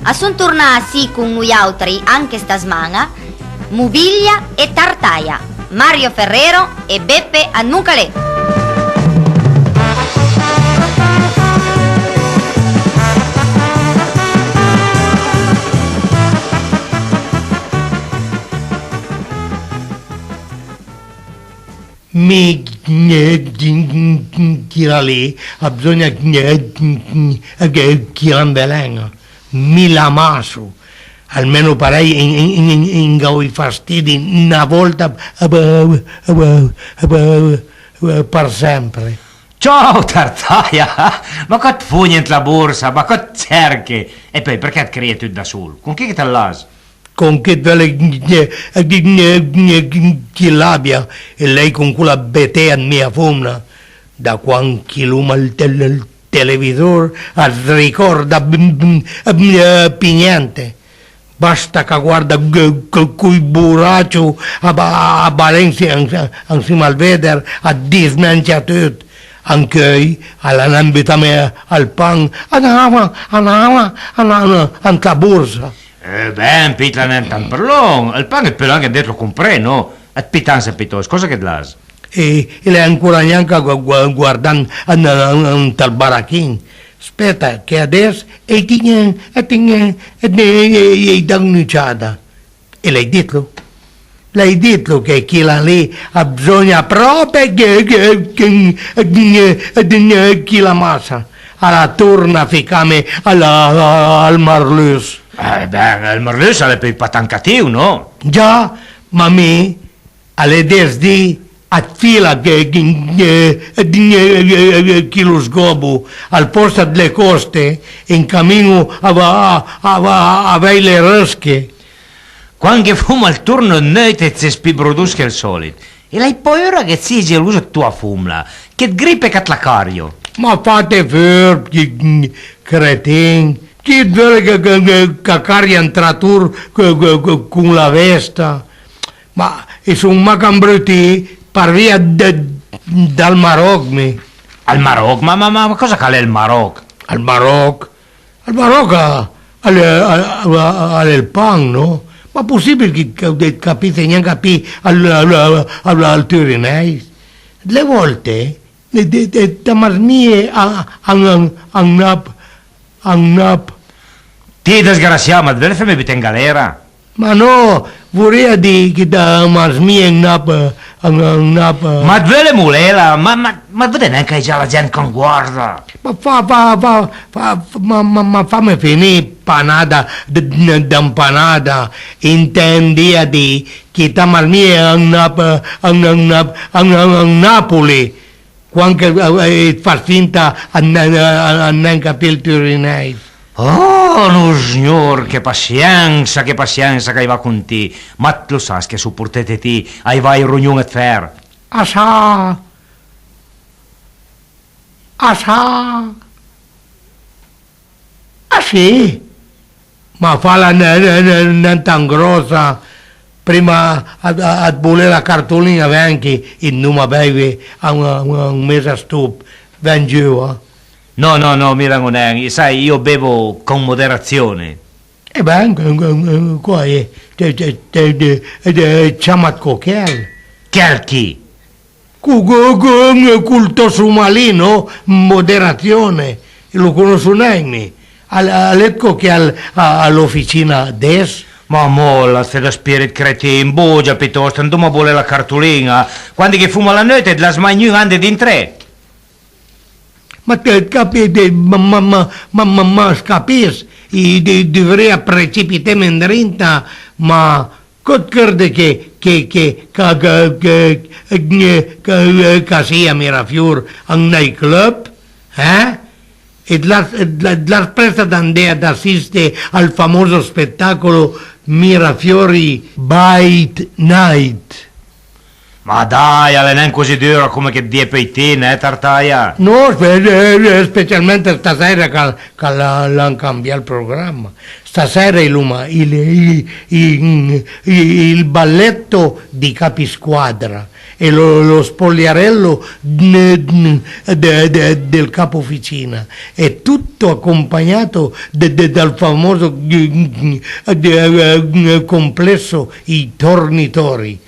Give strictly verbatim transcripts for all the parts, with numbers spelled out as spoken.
A son tornà sì con noiàutri anche sta sman-a, Mobilia e Tartaia, Mario Ferrero e Beppe Annuncalé. Mi, eh, chila lì, a bisogna, eh, chila ambelena, mi la maso, almeno parei in, in, in, in gaui fastidi na volta, eh, eh, eh, eh, eh, per sempre. Ciao, Tartaia! Ma còs it fo ant la borsa? Ma còs it cerche? E peui, përchè it crie tut da sol? Con chi che it l'has? Con chi it veules ch'i l'abia, e lei con cola betea ëd mia fomna, da quand ch'i l'oma ël tel-, ël televisor, as ricòrda pì gnente. Basta ch'a guarda coj boracio a ba-, a balé ansima al veder, a dismentia tut. Ancheuj a l'han butame ël pan, a n'ava, a n'ava, a n'ava ant la borsa. Eh ben, pì it l'has nen tant për lòn, ël pan it peules anche andetlo compré, no? Ëd pitanse pitost, còsa che it l'has? E, e l'hai ancora gnanca gu-, gu-, guardà ant ël barachin. Speta che adess e i tien, e tien, e, e, e, e i dan un'uciada. E l'hai ditlo? L'hai ditlo che chila lì a bzogna pròpe che, che, che, che, chila massa. A la torna a ficame al, al, al marlus. Eh ben, ël marlus a l'é peui pa tant catìu, no? Già, ma mi a l'é des dì, it fila che, che, che, chilo sgòbo, al pòst ëd le còste, in camin-o a va, a va, a vei le rësche. Quand che foma ël turno ëd neuit it ses pì brodos che ël sòlit. E l'hai paura che it sies geloso ëd toa fomna, che it gripe ch'a it la cario. Ma fate furb, chi, cretin. Chi it veule che, che, che, ch'a carie un trator co-, co-, co-, con la vesta? Ma i son mach ambrutì për via de, dal Maròch, mi. Al Maròch? Ma, ma, ma, ma còsa ch'a l'é ël Maròch? Al Maròch? Al Maròch a, a l'é, a, a, a l'é ël pan, no? Ma pussibil che, che it capisse gnanca pì ël, ël, ël, ël, ël turinèis? Dle vòlte, de, de, de, da mazmije a, a, a, a nap, a nap. Ti, disgrassià, ma it veule feme buté an galera? Ma no, vorìa dì che da mazmije a nap, a, a nap. Ma it veule molela? Ma, ma, ma it vëdde nen ch'a-i é già la gent ch'an guarda? Ma fa, fa, fa, fa, ma, ma, ma fame finì, panada d-, d-, d'ampanada, intendìa dì che da mazmije a nap, a, a nap, a, a, a Napoli. Quand che, eh, it fas finta ëd nen, ëd nen capì ël turinèis. Oh, Nosgnor, che pasiensa, che pasiensa ch'a-i va con ti! Ma it lo sas che soportete ti a-i va ij rognon ëd fer? A sa! A sa! Ah sì? Ma fala nen, nen, nen, nen tant gròssa, prima ëd, ëd bolé la cartolin-a, ven che it n'oma beive un, un, un meza stop, ven giù, eh. No, no, no, mi ven-o nen, sai, io bevo con moderazione. E ben, co-, co-, co-, coa je? Te, te, te, te, te, ciama ëd cochel. Chel chi? Co-, co-, co-, col tò somalino, moderazione, lo conosso nen mi. Al, al é ëd co che al, a, a l'oficina adess? Ma mòla, it ses da spìrit cretin, bogia pitost, andoma bolé la cartolin-a. Quandi che foma la neuit, it l'has mai gnun ande dintré? Ma ti, ti capis, ma, ma, ma, ma, ma, ma as capis, i, i, i duvrìa precipiteme andrinta, ma Còs it chërde che, che, che, ch'a, ch'a, ch'a, ch'a, ch'a sia Mirafior un night club, eh? E it l'has, e it l'has, it l'has pressa d'andé ad assiste al famoso spettacolo Mirafiori by Night. Ma dai, a l'é nen così dura coma che 't dije peui ti, né, Tartaja? No, spe-, eh, eh, specialment stasèira ch'a, ch'a l'ha, l'han cambià ël programa. Stasèira i l'oma il, i, i, i, il balletto di capisquadra e lo, lo spogliarello de, de, de, del capo officina. E tutto accompagnato de, de, dal famoso, eh, eh, complesso I Tornitori.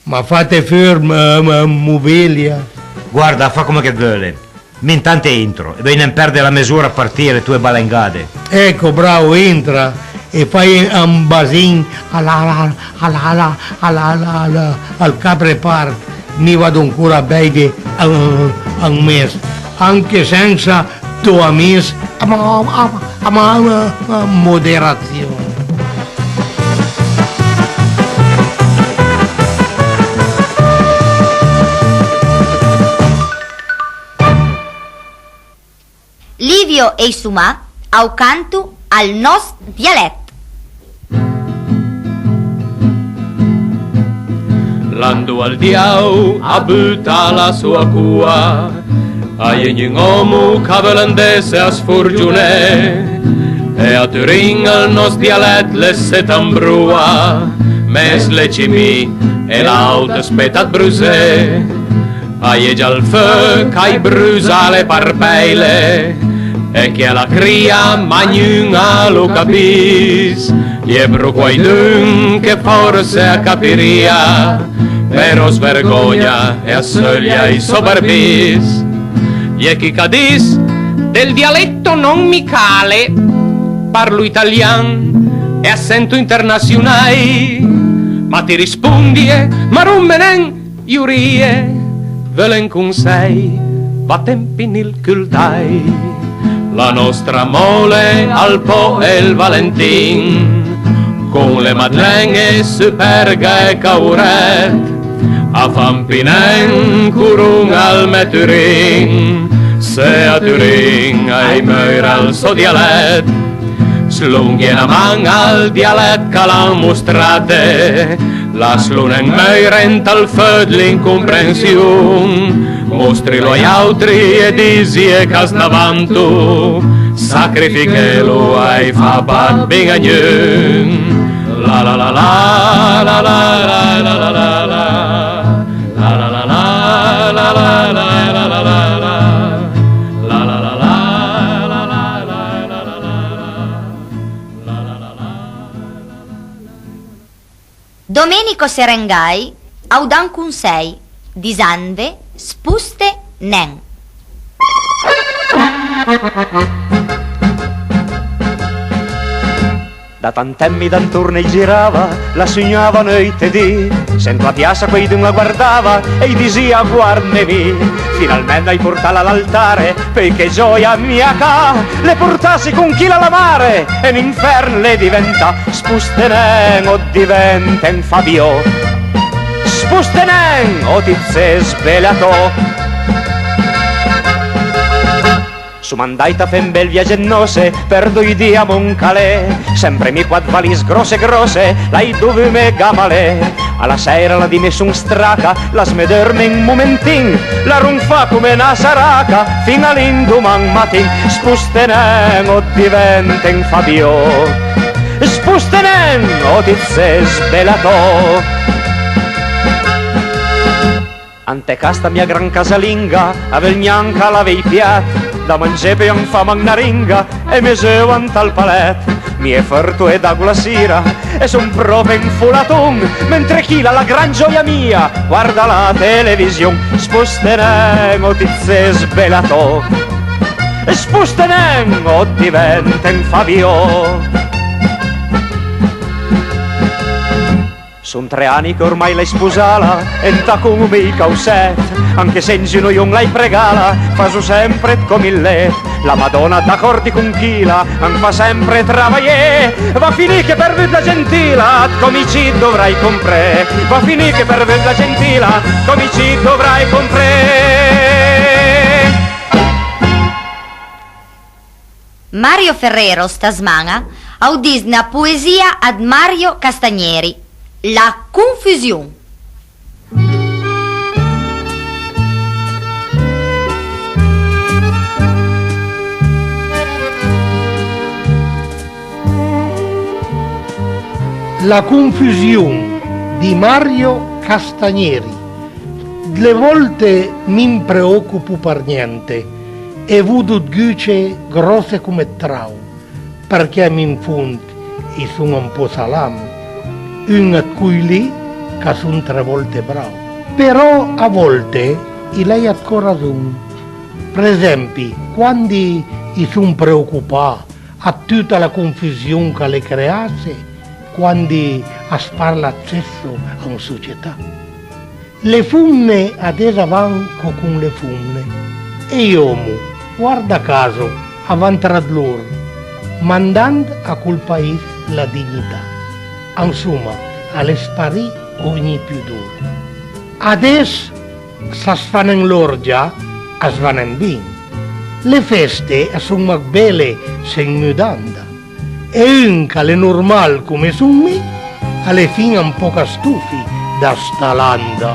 Ma fate furb, m-, m-, Mobilia. Guarda, fa coma che 't veule. Mi intant entro, e veui nen perde la mesura a partì le toe balengade. Eco, bravo, entra e fai un basin a la, a la, a la, a la, a la, a la, al Capre Park. Mi vado ancora a beide un, un mes, anche senza to amis, ma, ma, ma, ma, ma moderazione. Livio e i so mà a-j canto al nòst dialèt. Là 'ndo ël diao a buta la soa coa, a-i é gnun òmo ch'a veul andesse a sforgioné. E a Turin ël nòst dialèt l'é seta an broa, mes le cimì e l'àut speta ëd brusé. A-i é già ël feu ch'a-j brusa le parpèile, e chi a la crìa ma gnun a lo capìs. I é pro quaidun che fòrse a capirìa, però as vergògna e a seulia ij sò barbis. I é chi ch'a dis: «Del dialetto non mi cale, parlo italian e a sento internazionai». Ma ti rispondie: «Ma rombe nen j'orije, veule un consèi, vaten pì nel cul dai». La nòstra mòle, al Pò e ël Valentin, con le Madlen-e, Superga e Caorèt, a fan pì nen coron al mè Turin. Se a Turin a-j meura ël sò dialèt, slonghe na man al dialèt ch'a l'han mostrate, laslo nen meure ant ël feu ëd l'incomprension. Mostrilo a j'àutri e disje ch'as na vanto, sacrifichelo a-j fa pa ëd bin a gnun. La la la la. Domenico Serengai a-j dà un consèi, disandve: «Sposte nen». Da tant temp mi d'antorn a-j girava, la sugnava neuit e dì. Sent la piassa quaidun a guardava e a-j disìa: «Guardme mi». Finalment a-j portà a l'altare, peui che gioia mia ca, l'é portasse con chila a la mare, e n'infern l'é diventà. Sposte nen o 't divente un fabiò. Sposte nen o ti 't ses sbelà to. Soma andàit a fé un bel viage ëd nòsse për doi di a Moncalé, sempre mi quat valis gròsse gròsse l'hai dovume gamalé. A la sèira la dì me son straca, lassme deurme un momentin, la ronfa come na saraca fin a l'indoman matin. Sposte nen o 't divente un fabiò. Sposte nen o ti 't ses sbelà to. Ant a ca sta mia gran casalinga, a veul gnanca lavé ij piat, da mangé peui an fa man na ringa e me zeua ant ël palèt. Mi e fërto e dago la sira e son pròpe un folaton, mentre chila, la gran gioia mia, guarda la television. Sposte nen o ti 't ses sbelà to. Sposte nen o 't divente un fabiò. Son tre ani che ormai l'hai sposala, e ant a con mé ij causèt, anche se an ginojon l'hai pregala, faso sempre ëd còm ij lét. La Madona, d'acòrdi con chila, an fa sempre travajé. Va finì che për vëdla gentila, ëd còm ij cit dovrai compré. Va finì che për vëdla gentila, ëd còm ij cit dovrai compré. Mario Ferrero sta sman-a a-j dis na poesìa ëd Mario Castagneri, La confusion. La confusion di Mario Castagneri. Dle volte mi m'preòcupo për niente e vodo d'gocce gròsse come d'trau, përchè mi an fond i son un pò salam, un ëd coj lì ch'a son tre volte brau. Però a volte i l'hai anche rason. Për esempi, quandi i son preòcupà ëd tuta la confusion ch'a l'é creasse quandi as parla ëd sesso an società. Le fomne adess a van co con le fomne, e j'òmo, guarda caso, a van tra d'lor, mandand a col pais la dignità. Ansoma, a l'é sparì ògni pudor. Adess s'a s'fa nen lor già, as va nen bin. Le feste a son mach bele se an mudanda. E un ch'a l'é normal come son mi, a l'é fin un pòch a stofi da sta landa.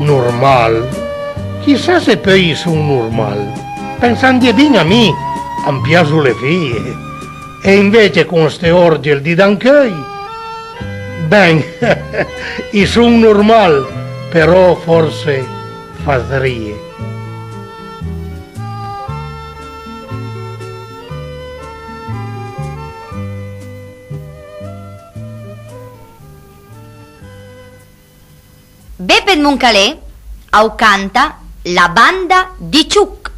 Normal? Chissà se peui i son normal. Pensandje bin, a mi am piaso le fije. E invece con ste orge al di d'ancheuj, ben, i son normal, però forse fas rije. Beppe Moncalé a u canta La banda di Ciuc.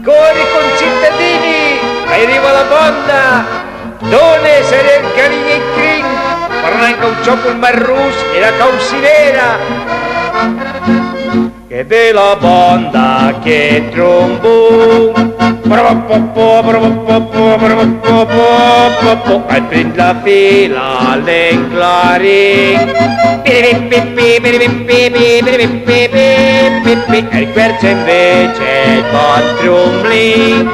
Cori concittadini, a-i riva la banda, done, seré, galin-e e crin, parlà anca un ciòch col marrus e la causinera. Che bela banda, che trombon. Bravo, po, po, bravo, po, po, bravo, po, po, po, po. Al prim la fila l'é un clarin. Piripipi, piripipi, piripipi, piripipi. E ël querce invece ël bat tromblin.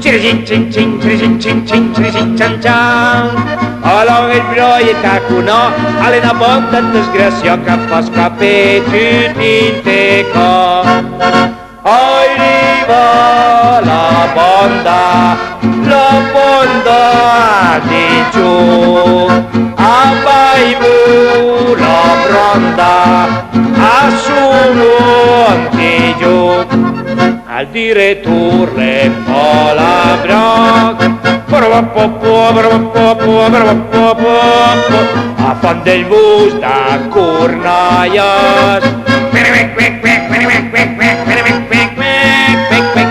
Ciricin, cin, cin, ciricin, cin, cin, ciricin, cian, cian. Alora ël bròi e taconò a l'é na banda ëd dësgrasià ch'a fa scapé tuti ant ij cò. A-i riva la banda, la banda di Ciuc, a baivo la branda, a sono anche giù. Al direttor l'é un pò labròch. Bravo, po, po, bravo, po, po, bravo, po, po, po. A fan dël vos da cornaias.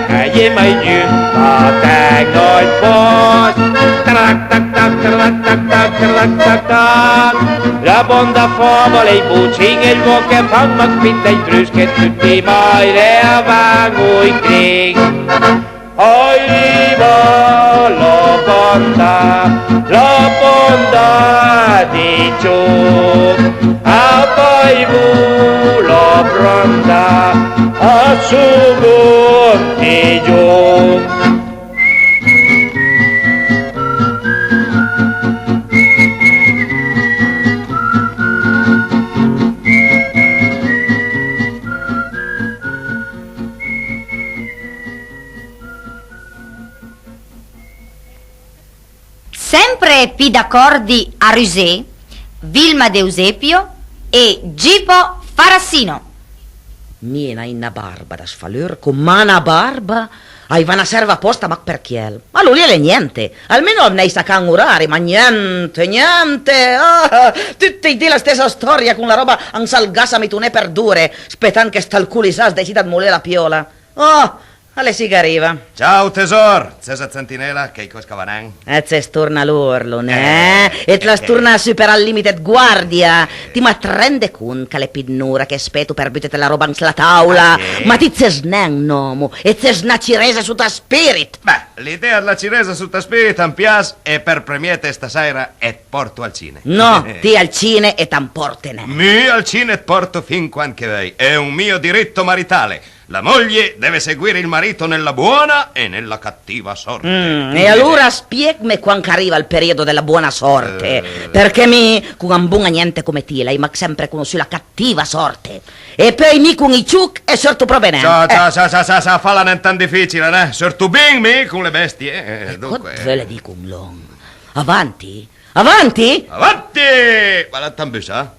A-i é mai gnun ch'a ten ël pòst. Trac, tac, tac, trac, tac, tac, trac, tac, tac. La banda a fa balé ij bocin e ël vòch a fan mach pì dai brusche, tuti mai a van ij crin. A-i riva la banda, la banda di Ciuc, a baivo la branda, a sono anche giù. Sempre pì d'acòrdi a rusé, Vilma D'Eusepio e Gipo Farassino. Mi i n'hai na barba da sfalurco, ma na barba, a-i va na serva apòsta mach për chiel. Ma lòn lì a l'é niente, almeno a m'n'hai sacà un orari, ma niente, niente, ah, tuti ij di la stessa stòria con la ròba an salgassa mitonée për d'ore, spetant che st'alcolisà as decida ëd molé la piòla. Oh, a l'é sì ch'a riva. Ciao tesor, ses ëd sentinela, ch'encòs ch'a va nen? E ses torna l'orlo, neh? Eh, e t'las eh, tornà a superà ël limit ëd guardia. Ti ma t'rende cont ch'a l'é pì d'n'ora che speto për butete la ròba an s'la tàula? Ah, sì? Ma ti ses nen n'òmo, e ses na ciresa sota spirit. Beh, l'idea dla ciresa sota spirit am pias, e për premiete stasèira et pòrto al cine. No, ti al cine et am pòrte nen. Mi al cine et pòrto fin quand che veuj, è un mio diritto maritale. La moglie deve seguire il marito nella buona e nella cattiva sorte. Mm, e alora spiegme quand ch'ariva il periodo della buona sorte, eh, perché mi con un bon a niente come ti l'hai mach sempre conosciuto la cattiva sorte. E poi mi con i ciuc e sorto proprio nen. Sa, eh. Sa, sa, sa, sa, sa, fala nen tan difficile, né? Sorto bin mi con le bestie, eh, e dunque. Cosa völe dì con lon? Avanti? Avanti? Avanti! Ma la tambusà?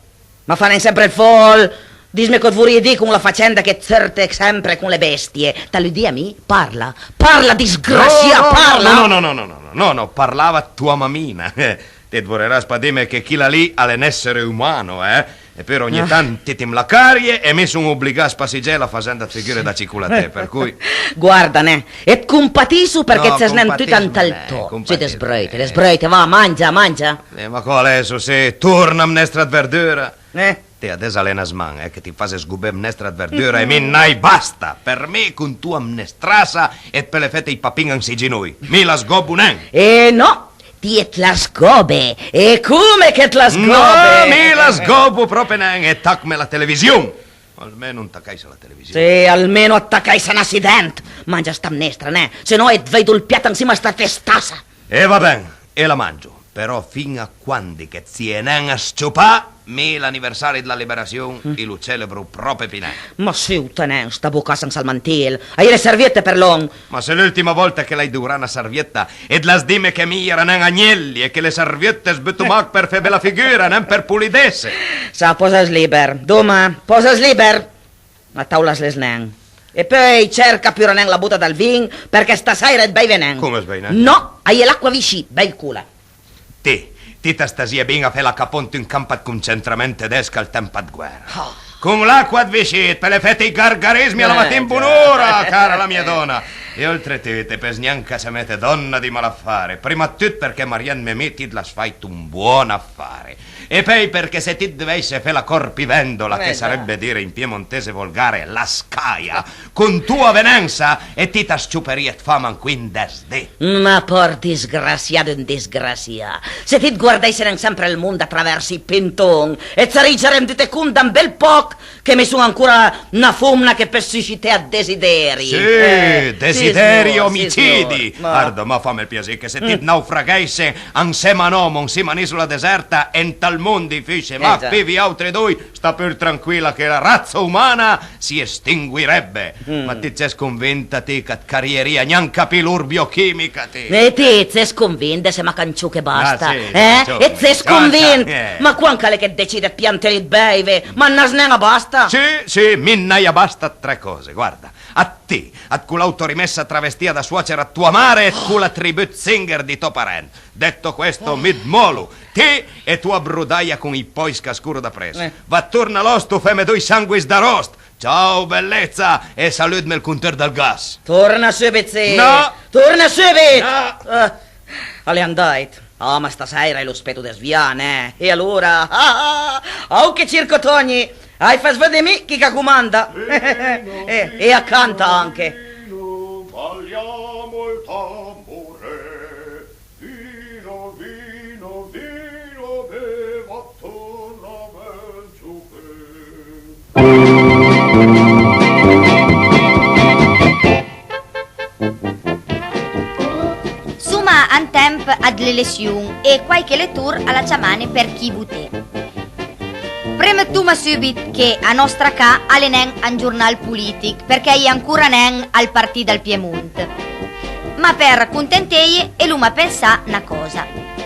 Ma fa nen sempre il fol. Disme cos vorìe dì con la facenda che sörte sempre con le bestie. T'lu dì a mi? Parla. Parla, disgrasià, parla. No, no, no, no, no, no, no, no, parlava tua mamina. Ti voreràs pa dime che chila lì al è n'essere umano, eh? E però ogni tant ti t'im la carie e mi son obligà a spassegela fasend dë figure da cicolaté, per cui. Guarda, né, e t'compatisso perché ses nen tut ant ël to. Sì, t'es bröit, t'es bröit, va, mangia, mangia. Eh, ma co alesso, sì, torna mnestra dë verdura. Eh? Ti adess al è na sman, eh, che ti fase sgobé mnestra dë verdura e mi n'hai basta. Per mi con tua mnestrassa e t'pele fete i papin an si ginoj. Mi la sgobo nen. Eh no, ti e t'la sgobe. E come che t'la sgobe? No, mi la sgobo prope nen e tachme la television. Almeno an tachèissa la television. Sì, almeno a tachèissa n'assident. Mangia sta mnestra, né? Se no e t'veudo ël piat ansima a sta testassa. E va ben, e la mangio, però fin a quandi che t'sie nen s-ciopà, mi l'aniversari dla liberassion i lo celebro prope pì nen. Ma sì, o tenen sta bocassa an salmantèl, a-i é le serviette per lon. Ma se l'ultima volta che l'hai dovrà na servietta e t'las dime che mi i era nen agnelli e che le serviette s'buto mach per fe bela figura, nen per polidesse. Sa, pòses liber, doma, pòses liber. A taula as l'é nen. E peui cerca pura nen la bota dël vin, perché stasèira it beive nen. Come it beive nen? No, a-i é l'acqua vicì, beicola. Ti, ti it stasie bin a fe la capon ant un camp ëd concentrament tedesc al temp ëd guèra. Ah. Con l'acqua ëd vicì it pele fete i gargarismi a la matin bonora, cara la mia dona. E oltretut, it pes gnanca mete donna di malafare, prima ëd tut perché mariandme mi ti it l'has fàit un buon affare. E peui perché se ti it dovèisse fe la corpivendola, che sarebbe dire in piemontese volgare la scaia, con tua venensa e ti it as-cioperie ëd fam an quindes di. Ma por disgrasià d'un disgrasià, se ti it guardèisse nen sempre ël mond a travers i pinton, it sarissie rendute cont da un bel pòch che mi son ancora na fomna che peus suscité ëd desideri. Sì, eh, desideri, sì, signor, omicidi. Sì, signor. Ma arda, ma fame ël piasì che se ti it naufraghèisse ansema a n'òmo ansima a n'ìsola deserta, ant ël mond i fusse mach pì viàutri doi, sta pur tranquila che la razza umana si estinguirebbe. Mm. Ma ti it ses convinta ti ch'a it carierìa gnanca pì l'or biochimica, ti? E ti it ses convint, se mach an-ciòch e basta, eh? Ah, sì, an-ciòch. E it ses convint? Eh. Ma quand ch'a l'é che it decide ëd pianteli ëd beive? Ma n'has nen abasta? Sì, sì, mi n'hai abasta ëd tre còse, guarda. Ëd ti, ëd cola autorimessa travestìa da suocera ëd tua mare e ëd cola tribù ëd zingher di tò parent. Detto questo, mi it molo. Ti e tua brodaia con i pòi ch'a scoro dapress. Eh. Va, torna lòst o feme doi sanguis d'arost. Ciao, bellezza, e saludme ël conteur dël gas. Torna sùbit, sì. No. Torna sùbit! No. Eh, a l'é andàit. Ah, ma stasèira a-i l'ospeto dësvià, né? E alora? Ah, ah, ah, oh, che circo, Toni! Ai, fas vëdde mi chi ch'a comanda! Eh, e a canta anche! Balliamo il tamburo. Vino, vino, vino, beva attorno a me. Soma an temp ëd l'elession e quàiche letor a l'ha ciamane për chi voté. Premettoma sùbit che a nòstra ca a l'é nen un giornal polìtich, përchè a-i é ancora nen ël Partì dël Piemont. Ma për contenteje, i l'oma pensà na còsa.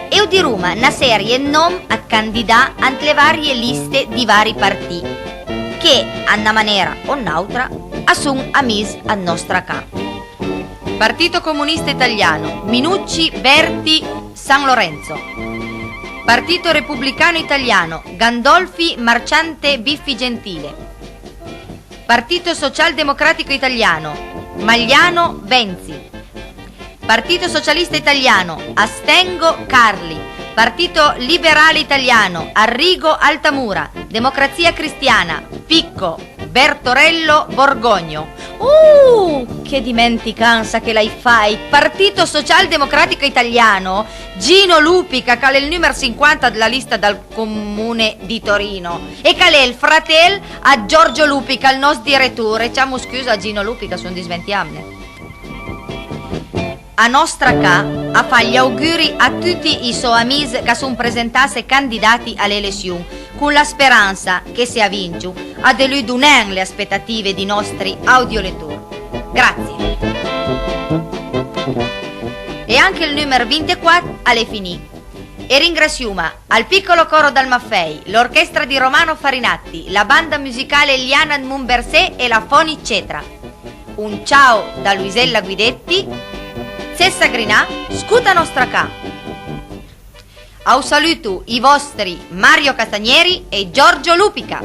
I diroma na serie ëd nòm ëd candidà ant le varie liste dij vari partì, che, an na manera o an n'àutra, a son amis ëd nòstra ca. Partito Comunista Italiano, Minucci, Berti, San Lorenzo. Partito Repubblicano Italiano, Gandolfi, Marciante, Biffi, Gentile. Partito Socialdemocratico Italiano, Magliano, Venzi. Partito Socialista Italiano, Astengo, Carli. Partito Liberale Italiano, Arrigo, Altamura. Democrazia Cristiana, Picco. Bertorello Borgogno. Uh, che dimenticansa che l'hai fai! Partito Socialdemocratico Italiano, Gino Lupica, ch'al è ël nùmer sinquanta dla lista dal Comune di Torino, e ch'al è ël fratel a Giorgio Lupica, ël nòst diretore. Ciamo scusa a Gino Lupica, son disventiamne. A Nòstra Ca a fa j'auguri a tuti ij sò amis ch'a son presentasse candidati a l'elession, con la speransa che, se a vincio, a deludon nen le aspetative dij nòstri audiolettor. Grazie. E anche ël nùmer vintequat al è finì. E ringrasioma al Piccolo Coro dal Maffei, l'orchestra di Romano Farinatti, la banda musicale Liana ëd Mombersé e la Foni Cetra. Un ciao da Luisella Guidetti, Cessa Grinà, scuta Nòstra Ca. A u saluto ij vòstri Mario Castagneri e Giorgio Lupica.